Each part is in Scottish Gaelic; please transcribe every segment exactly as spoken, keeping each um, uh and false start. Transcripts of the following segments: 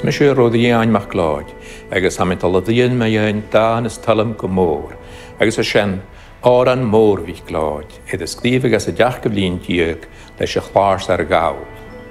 Mise Ruairidh Iain MacLeòid, agus tha mi a' dol a bhruidhinn mu dheidhinn dàn as toil leam gu mòr, agus 's e sin Òran Mòr MhicLeòid, air a sgrìobhadh anns an t-seachdamh linn deug leis a' Chlàrsair Ghall.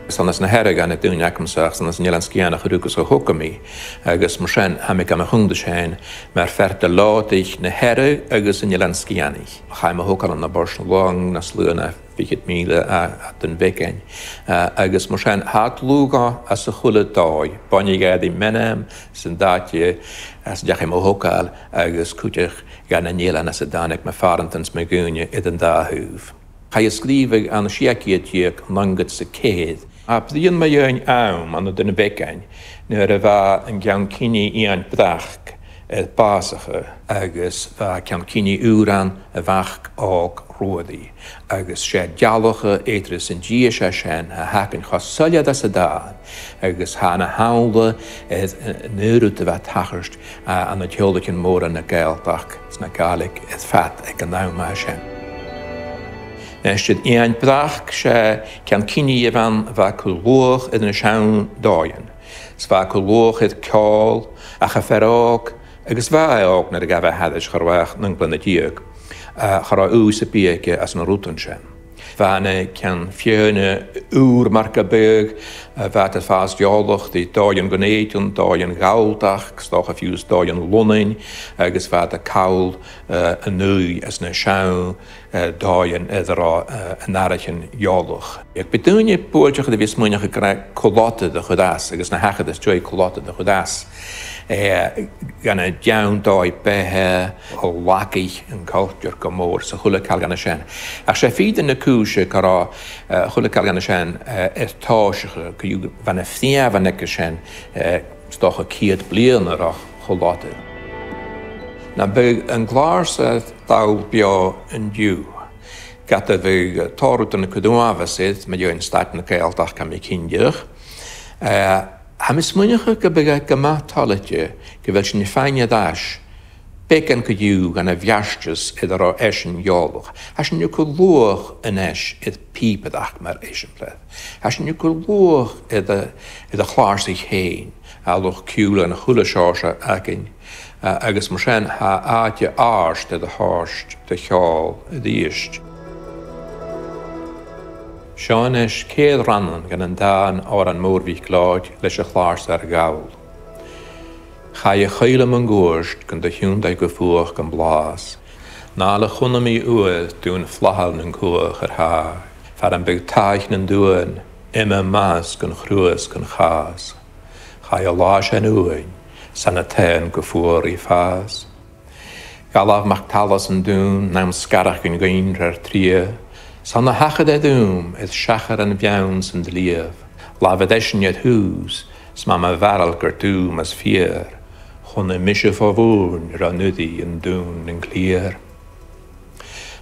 'S ann às na Hearadh a tha na daoine agamsa, 's ann às an Eilean Sgitheanach a rugadh 's a thogadh mi, agus mar sin tha mi gam chunntas fhèin mar fear de làithean na Hearadh agus an Eilein Sgitheanaich. Chaidh mo thogail ann am Port Láirge, nas lugha na fichead mìle à, à Dùn Bheagain. Eh, agus mar sin, tha dlùth dhomh às a h-uile dòigh, buinidh e ri m' ainm, 's an t-àite às an deachaidh mo thogail, agus cuideachd dha na h-eileanan às an tàinig mo phàrantan 's mo dhaoine air an dà thaobh. Chaidh a sgrìobhadh ann an sia ceud deug naochad 's a ceithir. Tha bruidhinn mu dheidhinn àm ann an Dùn Bheagain, nuair a bha an ceann-cinnidh Iain Breac air bàsachadh, agus bha ceann-cinnidh ùr ann, a mhac òg Ruairidh, agus 's e dealachadh eadar an dithis a tha sin a th' againn cho soilleir anns an dàn, agus tha na shamhla air, eh, an aon rud a bha a' tachairt, eh, ann an teaghlaichean mòra na Gàidhealtachd 's na Gàidhlig air fad aig an àm a tha sin. Nis, air Iain Breac, 's e ceann-cinnidh a bh' ann a bha a' cur luach air na seann dòighean, 's bha a' cur luach air ceòl, ach a' bhean òg, agus bha i òg nuair a ghabh i thairis, cha robh i ach naoi bliadhna deug, eh, cha robh ùidh sam bith aige anns na rudan sin. Bha na ceann-fhìona ùr mar gum biodh, eh, bha iad a' fàs eòlach ri dòighean Dhùn Èideann, dòighean Ghalltachd, 's dòcha fiù 's dòighean Lunnainn, agus bha iad a' call, eh, an ùidh anns na seann, eh, dòighean air an robh, eh, an àireamh sin eòlach. Ach bidh daoine buailteach air a bhith a' smaoineachadh gur e co-là-breith a chuir às, agus na thachair às dèidh co-là-breith a chuir às, eh, gun an t-seann dòigh-beatha, a lagaich an cultar gu mòr 's a h-uile càil dhen a sin. Ach 's e fìrinn na cùise gun robh, eh, a h-uile càil dhen a sin, eh, air tòiseachadh, gu bheil na freumhan aige sin, eh, 's dòcha ceud bliadhna ro cho-là-breith. Nam biodh an Clàrsair dall beò an-diugh, ged a bhiodh tòrr rudan a' cur uabhas air mu dheidhinn staid na Gàidhealtachd, tha mi cinnteach, eh, tha mi a' smaoineachadh gum biodh e gu math toilichte gu bheil sinn a' faighinn air ais beagan co-dhiù dhen a' bheartas air an robh esan eòlach. Tha sinn a' cur luach a-nis air pìobaireachd mar eisimpleir. Tha sinn a' cur luach air a', air a' chlàrsaich fhèin, a' luchd-ciùil dhen a h-uile seòrsa againn, a-, agus mar sin tha àite àrd air a thoirt do cheòl a-rithist. Seo a-nis ceithir rannan dhen an dàn Òran Mòr MhicLeòid leis a' Chlàrsair Ghall. Chaidh a' chaoidh leam an cuairt gun do thionndaidh gu fuachd am blàths. An àite a chunna mi uair dùn flathail nan cuach air thàir, far am biodh taigh nan duan, iomadh mathas gun chruas gun chàs. Chaidh an là sin uainn, 's ann a' tighinn gu fuar ri fàs. Dh'fhalbh MacTallaidh san dùn, nam sgaradh gun ghoin rar triath, 's ann a thachair e rium, air seachran bheann san t-sliabh. Labhair esan air thùs, 's ma mo bharail gur tu mas fìor, chunna mise fo bhuainn ron uiridh an dùin nan cliath.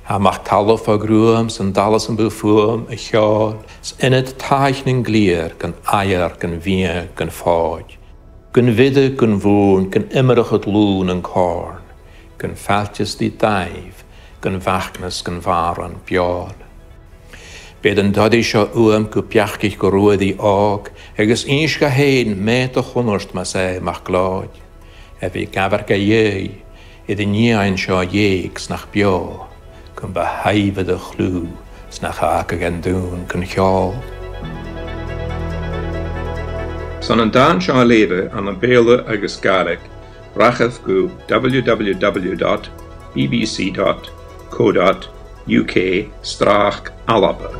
Tha MacTallaidh fo ghruaim san dallas am bu fuaim a cheòl, 's ionad taigh nan cliath gun aighear, gun mhiadh, gun fòid, gun bhiodh, gun bhuain, gun iomradh dlùth nan còrn, gun failteas ri dàimh, gun mhacnas, gun bhàrr an beòil. Bidh an doras seo uam gu beachdaich gu Ruairidh òg, agus innsidh e fhèin meud a chunnart mas e MacLeòid a bhith gabhail ga dhèidh, air an nighean seo dheug 's nach beò, gum bu shaidhbhir a chliù 's nach fhàgadh e an dùn gun cheòl. 'S ann an dàn seo a leughadh ann am Beurla agus Gàidhlig, rachaibh gu W W W dot B B C dot co dot U K slash Alba.